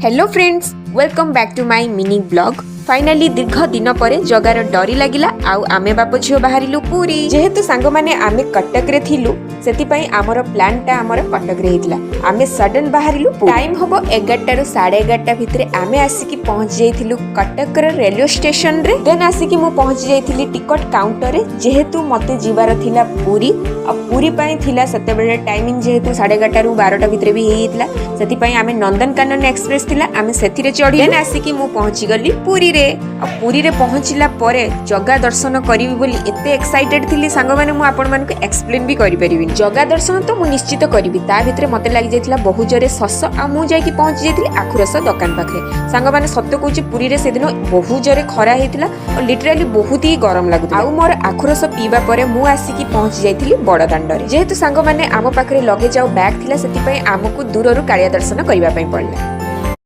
Hello friends, welcome back to my mini vlog. Finally ଦୀର୍ଘ ଦିନ ପରେ ଜଗାର ଡୋରି ଲାଗିଲା ଆଉ ଆମେ ବାପ ଝିଅ ବାହାରିଲୁ ପୁରୀ। ଯେହେତୁ ସାଙ୍ଗମାନେ, ଆମେ କଟକରେ ଥିଲୁ, ସେଥିପାଇଁ ଆମର ପ୍ଲାନ୍ଟା ଆମର କଟକରେ ହେଇଥିଲା। ଆମେ ସଡନ୍ ବାହାରିଲୁ। ଟାଇମ୍ ହବ 11ଟାରୁ 11:30 ଭିତରେ ଆମେ ଆସିକି ପହଞ୍ଚି ଯାଇଥିଲୁ କଟକର ରେଲୱେ ଷ୍ଟେସନରେ। ଦେନ୍ ଆସିକି ମୁଁ ପହଞ୍ଚି ଯାଇଥିଲି ଟିକଟ କାଉଣ୍ଟରରେ, ଯେହେତୁ ମୋତେ ଯିବାର ଥିଲା ପୁରୀ। ଆଉ ପୁରୀ ପାଇଁ ଥିଲା ସେତେବେଳେ ଟାଇମିଂ, ଯେହେତୁ 11:30ରୁ 12ଟା ଭିତରେ ବି ହେଇଯାଇଥିଲା, ସେଥିପାଇଁ ଆମେ ନନ୍ଦନକାନନ ଏକ୍ସପ୍ରେସ୍ ଥିଲା, ଆମେ ସେଥିରେ ଚଢ଼ି ଦେନ୍ ଆସିକି ମୁଁ ପହଞ୍ଚିଗଲି ପୁରୀରେ। ଆଉ ପୁରୀରେ ପହଞ୍ଚିଲା ପରେ ଜଗା ଦର୍ଶନ କରିବି ବୋଲି ଏତେ ଏକ୍ସାଇଟେଡ୍ ଥିଲି ସାଙ୍ଗମାନେ, ମୁଁ ଆପଣମାନଙ୍କୁ ଏକ୍ସପ୍ଲେନ୍ ବି କରିପାରିବିନି। ଜଗା ଦର୍ଶନ ତ ମୁଁ ନିଶ୍ଚିତ କରିବି। ତା ଭିତରେ ମୋତେ ଲାଗିଯାଇଥିଲା ବହୁତ ଜୋରେ ଶୋଷ ଆଉ ମୁଁ ଯାଇକି ପହଞ୍ଚି ଯାଇଥିଲି ଆଖୁରସ ଦୋକାନ ପାଖରେ। ସାଙ୍ଗମାନେ, ସତ କହୁଛି, ପୁରୀରେ ସେଦିନ ବହୁତ ଜୋରେ ଖରା ହେଇଥିଲା ଆଉ ଲିଟରାଲି ବହୁତ ହି ଗରମ ଲାଗୁଥିଲା। ଆଉ ମୋର ଆଖୁରସ ପିଇବା ପରେ ମୁଁ ଆସିକି ପହଞ୍ଚି ଯାଇଥିଲି ବଡ଼ ଦାଣ୍ଡରେ। ଯେହେତୁ ସାଙ୍ଗମାନେ, ଆମ ପାଖରେ ଲଗେଜ ଆଉ ବ୍ୟାଗ୍ ଥିଲା, ସେଥିପାଇଁ ଆମକୁ ଦୂରରୁ କାଳିଆ ଦର୍ଶନ କରିବା ପାଇଁ ପଡ଼ିଲା।